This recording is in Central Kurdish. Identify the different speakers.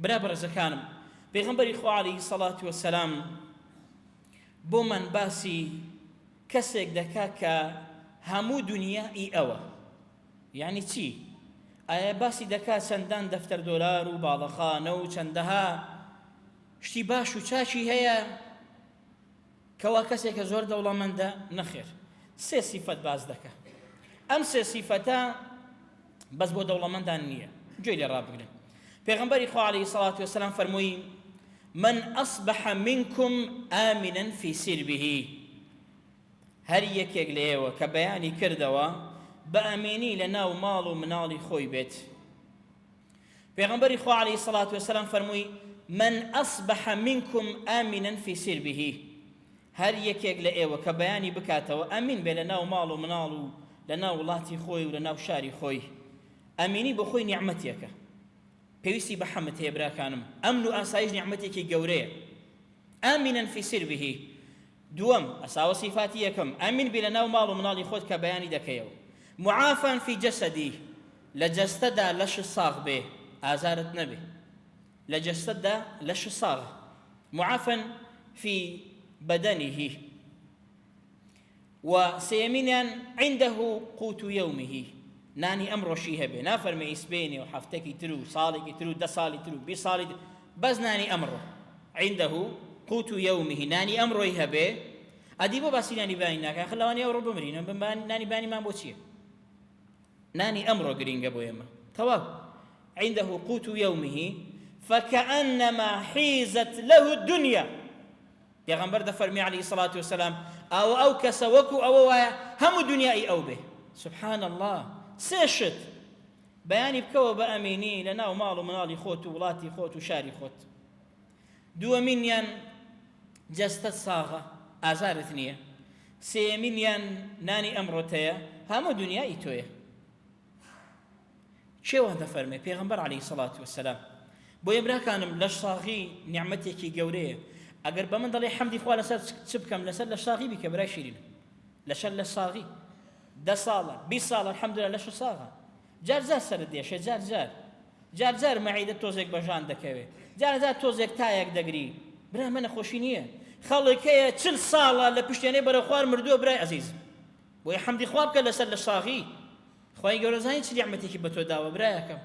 Speaker 1: برا بەڕێزەکانم پێغەمبەری خوا عەلەیهی سەڵات وەسەلام بۆمان باسی کەسێک دەکا کە هەموو دنیا ئی ئەوە. یانی چی؟ ئایا باسی دەکا چەندان دەفتەر دۆلار و باڵەخانە و چەندەها شتی باش و چاکی هەیە کەوا کەسێکە زۆر دەوڵەمەندە؟ نەخێر سێ سیفەت باس دەکا. ئەم سێ سیفەتە بەس بۆ دەوڵەمەندان نییە، گوێی لێ ڕابگرن. پێغەمبەری خوا عەلەیهی سەڵات وەسەلام فەرمووی من ئەصبح منکم آمنا فی سربه، هەر یەکێک لە ئێوە کە بەیانی کردەوە بە ئەمینی لە ناو ماڵ و مناڵی خۆی بێت. پێغەمبەری خوا عەلەیهی سەڵات وەسەلام فەرمووی من ئەصبح منکم آمنا فی سربه، هەر یەکێک لە ئێوە کە بەیانی بکاتەوە ئەمین بێ لە ناو ماڵ و مناڵ و لە ناو وڵاتی خۆی و لە ناو شاری خۆی. ئەمینی بۆ خۆی نیعمەتێکە. پێویستی بە حەمد هەیە براکانم. ئەمن و ئاسایش نیعمەتێکی گەورەیە. آمنا فی سربه. دووەم، ئەساوە سیفاتی یەکەم، ئەمین بی لە ناو ماڵ و مناڵی خۆت کە بەیانی دەکەیەوە. معافا فی جسده. لە جەستەدا لەشت ساغ بێ، ئازارت نەبێ. لە جەستەتدا لەشت ساغە. معافا فی بدنه. و سێیەمینیان عنده قوت یومه نانی ئەمڕۆشی هەبێ نافەرمێ ئیسبێنێ و هەفتەکی تر و ساڵێکی تر و دە ساڵی تر و 20 ساڵی تر بەس نانی ئەمڕۆ عنده قوت یومه نانی ئەمڕۆی هەبێ ئەدی بۆ باسی نانی بانی ناکە خە لەوانەیە ئەوڕۆ بمرین نانی بانیمان بۆ چییە نانی ئەمڕۆ گرینگە بۆ ئێمە تەواو عنده قوت يومه فكأنما حيزت له الدنيا پێغەمبەر دەفەرمێ علیە الصلوة والسلام ئاوە ئەو کەسە وەکو ئەوە وایە هەموو دنیا ئی ئەو بێ سبحان اللە سێ شت بەیانی بکەوە بە ئەمینی لە ناو ماڵ و مناڵی خۆت و وڵاتی خۆت و شاری خۆت دووەمینیان جەستەت ساغە ئازارت نییە سێیەمینیان نانی ئەمڕۆتەیە هەموو دنیا ئی تۆیە کێ وا دەفەرمێ؟ پێغەمبەر عەلەیهی سەڵات وەسەلام. بۆیە براکانم لەشساغی نیعمەتێکی گەورەیە. ئەگەر بە من دەڵێ حەمدی خوا لەسەر چ بکەم لەسەر لەشساغی بیکە برای شیرینم. لەسەر لەشساغی. دە ساڵە، 20 ساڵە الحمدلله لەش ساغە. جار جار سەرت دێشێ جار جار. جار جار مەعیدە تۆزێک بە ژان دەکەوێ. جار جار تۆزێک تایەک دەگری. برا ئەمە نەخۆشی نییە. خەڵک هەیە چل ساڵە لە پشتێنەی بەرەو خوار مردووە برای ئەزیز. بۆیە حەمدی خوا بکە لەسەر لەشساغی. خوای گەورە زانی چ نیعمەتێکی بە تۆ داوە برایەکەم.